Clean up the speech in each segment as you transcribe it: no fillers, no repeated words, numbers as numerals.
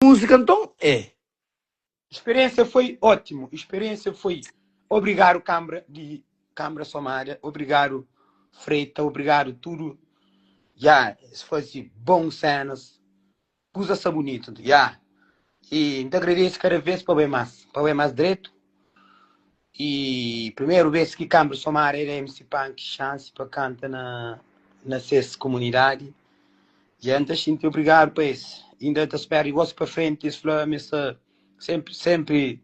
Múzika nton é. Experiência foi ótimo, experiência foi obrigado Câmara de Câmara Somada, obrigado Freita, obrigado tudo. Ya, es faze bons cenas, kuza sa bonito, ya. E N ta agradece cada vez pa bai más, pa bai más dreto. E primeiro vez ki Câmara Somada da MC Pank chance pa canta na na ses comunidade. Ya N ta xinti obrigado pa es. Inda ta spera di gosi pa frenti es fla ma es ta sempri sempri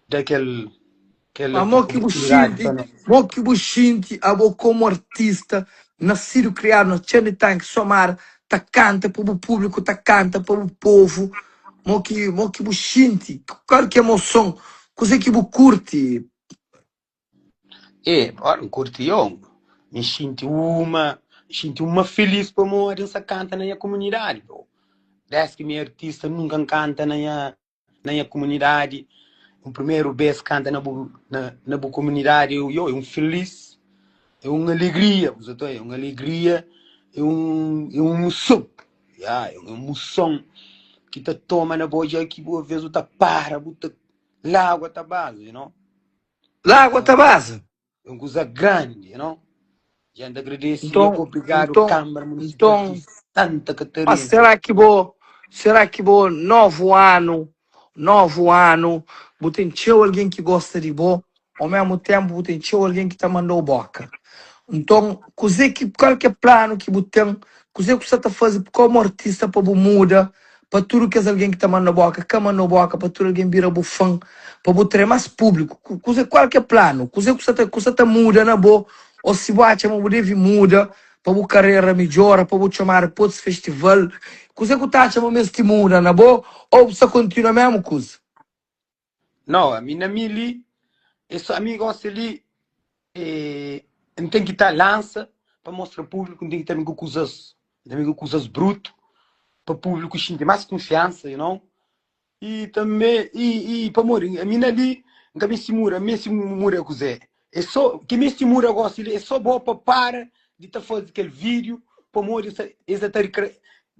da kel kel Ma mo ki bu oportunidadi xinti, pa nos. mo ki bu xinti abo komu artista nasidu kriadu na Txan di Tanki Somada ta kanta pa bu públiku, ta kanta pa bu povu, mo ki mo ki bu xinti, kal ki emoson, kuzê ki bu kurti? E, ora N kurti yo, N xinti uma, N xinti uma feliz pamodi N sa kanta na nha komunidadi, bro. Des ki mi é artista nunka N kanta na nha na nha komunidadi. Un primeru bes kanta na bu na na bu komunidadi yo é un feliz, é un alegria, bu sa ta oia, é un alegria, é un é un emoson, ya, é un emoson ki ta toma na bo dja ki bu aves bu ta para bu ta lagua ta baza, you know. Lagua ta baza. É un kuza grandi, you know? Dja N ta agradese e Nton, obrigadu nton, Câmara Municipal nton, di Santa mas Catarina. será ki bo, será ki bo novu anu, novu anu, bu ten txeu algen ki gosta di bo, ao mesmu tenpu bu ten txeu algen ki ta mandau boka. Nton, kuze ki, kal ki é planu ki bu ten, kuze ku sta ta faze komu artista pa bu muda pa tudu kes algen ki ta manda boka ka manda boka, pa tudu algen bira bu fan, pa bu trae mas publiku. Kuze, kual ki é planu? Kuze ku sta ta, ku sta ta muda na bo? O si bu atxa ma bu devi muda pa bu karera midjora, pa bu txomadu pa otus festival, kuze ku ta atxa ma mesti muda na bo o bu sta kontinua mesmu kuza? No, ami na mi li, é só ami gosi li, é, N ten ki ta lansa pa mostra públiku, N ten ki ta ben ku kuzas, N ta ben ku kuzas brutu pa públiku xinti más kunfiansa, you know? E tanbe, e, e pamodi ami na li, N ka meste muda, N meste muda kuzê? É só, ki meste muda gosi li é só bo pa para di ta faze kel vídiu, pamodi es sa ta rikra,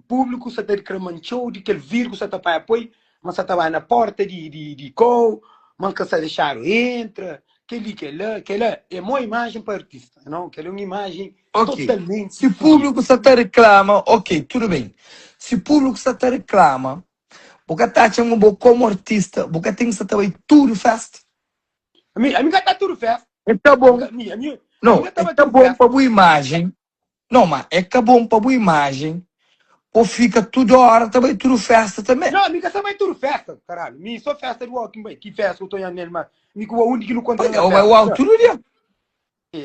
públiku sa ta riklama txeu di kel vídiu ku sa ta panha poi ma sa ta bai na porta di di di kou, ma ka sa dexadu entra, kel-li, kel-la, kel-la é mau imajen pa artista, nau, kel-la é un imajen Ok, totalmenti si fudidu. públiku sa ta riklama, ok, tudu ben. Si públiku sa ta riklama, bu ka ta atxa ma bo komu artista bu ka ten ki sa ta bai tudu festa? Ami, ami ka ta tudu festa. É ka Ami bon, ka, ami, ami, ami no, ka ta é bai ka tudu bon festa. pa bu imajen, no, ma é ka bon pa bu imajen Bo fika tudu ora ta bai tudu festa tanbe. Não, mi ka sa bai tudu festa, caralho. Mi só festa di uau ki bai. Ki festa ku tô nel ma mi ku uau undi ki nu kontra na Oi, bai festa. uau tudu dia.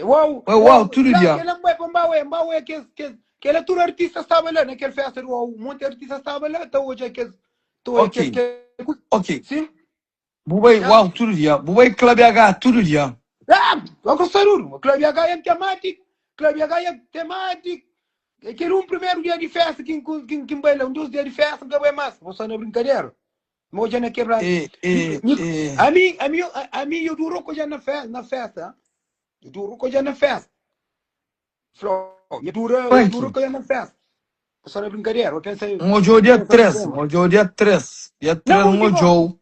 Uau, Bai uau tudu dia. Kela bai pa mba ué, mba ué kes kes kela tudu artista staba la na kel festa di uau, um monti artista staba la ta odja kes ta odja Ok. kes kes Ok. Sim. Bu bai Ya. uau tudu dia. Bu bai Club H tudu dia. Ah, agora sarudo. Club H é temático. Club H é temático. Aquele um primeiro dia de festa que que que baila, um dos dias de festa que vai mais. Vou só na brincadeira. Mas já na quebra. E, e, e. A mim, a mim, a, a mim eu duro já na festa, na festa. Eu duro já na festa. Flor, eu duro, eu duro já na festa. Vou só na brincadeira. Eu pensei. N odjou dia 3, N odjou dia 3, dia 3 N odjou.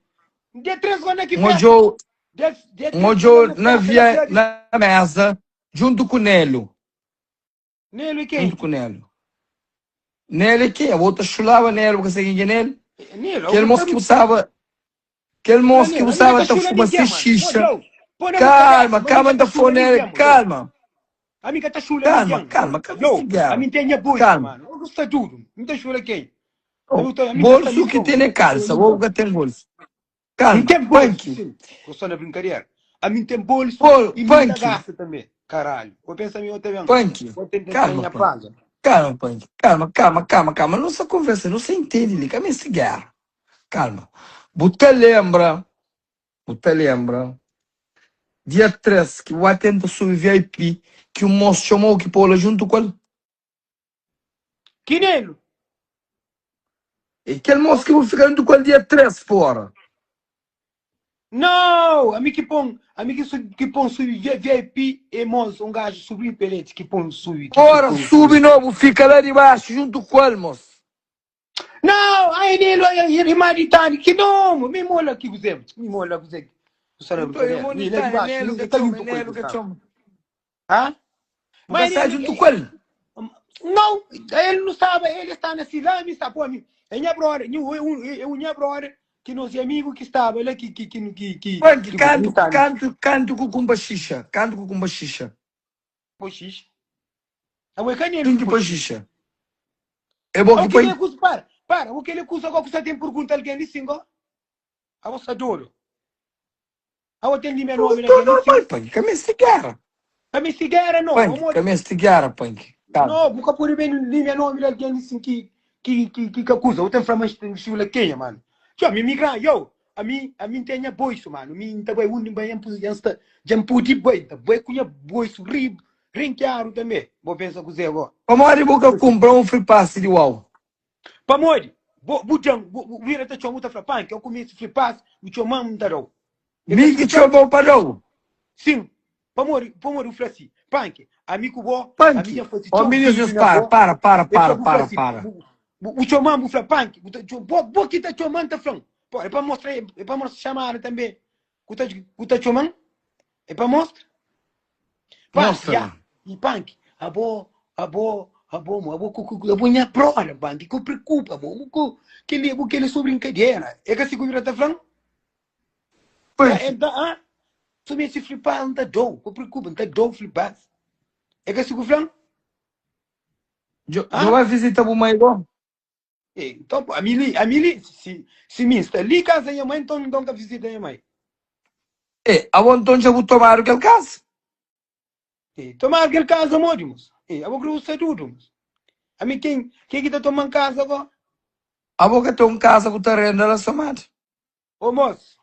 Dia 3 quando é que N odjou, N odjou na via, na mesa, djuntu ku Nelo. Nelo é quem? Djuntu ku Nelo. Nelo é quem? Abo ta xulaba Nelo, bu ka sabe quem que é Nelo? Nelo, Kel mos ki bu staba, kel mos ki bu staba ta fuma se xixa. Calma, calma, N ta fla Nelo, calma. Ami ka ta xula Calma, ninguém. calma, ka Yo, meste guerra. ami tem nha bolso, Calma. mano. Eu gosto tudo. Não ta xula quem? Oh, Eu ta- ami ta bolso sta ki limpão. tene calça, bo ka ten bolso. Calma, Não tem bolso, panki. sim. Eu só na brincadeira. A mim tem bolso Pô, e mim tá panki. gasta também. Caralho. Vou pensar em outra vez. Panki. Vou tentar Calma, minha panki. paga. Calma, panki. Calma, calma, calma, calma. Não se conversa, não se entende li. Ka meste guerra. Calma. Bu ta lembra, bu ta lembra dia 3 ki bu ba tenta subi VIP ki un mos txomou ki pou la juntu ku el? Ki nelu? E kel mos ki bu fika juntu ku el dia 3 fora. Não, ami ki pon, ami ki su, ki pon subi VIP é mos, um gajo sobrinho pelete ki pon subi. Fora subi no, bu fika la di baxu juntu ku el mos. Nau, ai Nelu, ai ai irma di Tani, ki nomu? Mi mola ki kuzê? Mi mola kuzê? Bu sta na Nton, brinkadeira? irmon Mi di la di Tani, baxu, Nelu mi ka ka txoma, juntu ku el, Nelu bu ka sabe. txoma. Ha? Bu Ma ka sta Nelu, juntu ku el? Nau, el nu staba, el sta na si la, mi sta, pô, mi, é nha brother, nhu, é un, é un nha brother, ki nos é amigu ki staba la, ki, ki, ki, ki, ki, Panki, ki kuza, mi kantu, sta na kantu, kantu ku kumba xixa, kantu ku kumba xixa. pô xixa. Abo é ka Nelu Kin ki ki pô poi xixa. xixa? É bo Abo ki kel-li poi? é kuza, para, para, abo kel-li é kuza gó ku sa ten pergunta algen li sin gó? Abo sta dodu. Abo ten limia nomi na Tô algen li sin? normal, Panki, ka meste géra. Ka meste géra no, Panki, pamodi ka meste géra, Panki. Kalma. No, bu ka pode ben limia nomi di algen li sin ki ki ki ki ka kuza. Bu ten fla ma xula kenha, mano? Txo, ami mi gran, yo, ami ami n ten nha boisu, mano. Mi n ta bai undi n bai, N sta dja n pudi bai, n ta bai ku nha boisu ri rinkiadu tanbe. Bo pensa kuzê go? Pamodi bu ka kunpra un free pass di wau? Pamodi bo bu djan bu bu bira ta txoma bu ta fla panki o ku meste free pass bu txoman n ta dau. E ka Mi ki si bu fla? txomau pa dau. Sim, pamodi pamodi bu fla si, panki ami ku bo ami Panki, dja faze ó txeu minis vídiu nhos na para, bo para, para, e fla para, bu fla para, si para. bu bu, bu txoman bu fla panki bu ta txo bo bo ki ta txoman ta flan po é pa mostra é pa mostra chamada tanbe ku ta ku ta txoman é pa mostra Pank, Mostra ya. la. E Pank, abo, abo, abo, mo, abo, ku, ku, abo nha brother, Pank, ku preocupa, mo, mo, ku, keli, abo, keli so brincadeira. É ka si ku bira ta flan? Pank. É, é, ah, so me si flipar, nta dou, ku preocupa, nta dou flipar. É ka si ku flan? Djo, Ah? djo vai visita bu mai go? E, então, ami li, ami li, si, si mi sta li casa nha mãe, então, então ka visita nha mãe. E, abo nton dja bu tomadu kel kaza? E, tomadu kel kaza modi, moço? E, abo kre usa dudu, moço. Ami ken, ken ki ta toman kaza go? Abo ka ten un kaza ku ta renda la somadu? Ô moço,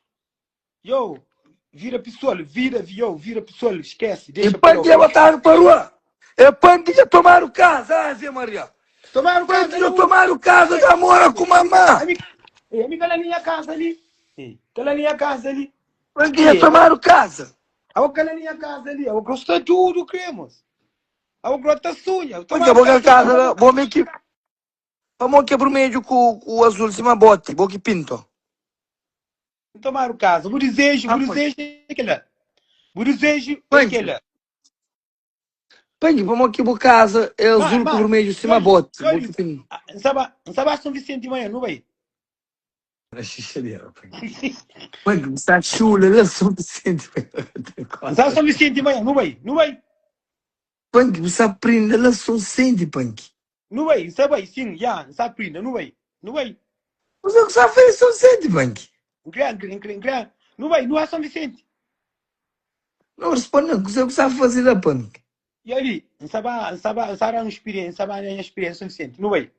yo, vira pessoal, vida, yo, vira pessoal, esquece, E deixa pan pra ki dja lá. botadu pa rua? E pan ki dja tomadu kaza, Ave Maria. Tomaram Pan casa ki dja na undi? tomadu kaza, dja mora ku mamá. Ami, eh, ami ka la minha casa ali. Eh, ka la minha casa ali. Pan ki dja Eh, tomadu kaza. Awo ka la minha casa ali. Awo gosta tudo, cremos. Awo grota sunha. Pan ki Tomaram abo kel casa kaza la, bo mi ki Pamodi ki é burmedju ku ku azul sima boti, bo ki pinta? Tomaram casa. Bu desejo, bu Ah, pai. desejo é kela. Bu desejo é Panki, kela. panki, pamodi ki bu kaza é Ma, azul ku ma, burmedju sima Jolis, boti, bo Jolis, ki pinta? ah, N sa ba, N sa ba São Vicente manhã, nu bai. Na xixadeira, panki. Panki, bu sta xula la São Vicente, panki, N sa ba São Vicente manhã, nu bai, nu bai. Panki, bu sta prinda la São Vicente, panki. Nu bai, N sa bai, sim, ya, N sa prinda, nu bai, nu bai. Kuzê ku sa fez São Vicente, panki? N kre, N kre, N kre, N kre, nu bai, nu ba São Vicente. Não responde-m, kuzê ku sa faze la, panki? E ali, N sa ba, N sa ba, N sa da un spiriensia, N sa ba nha spiriensia São Vicente, nu bai.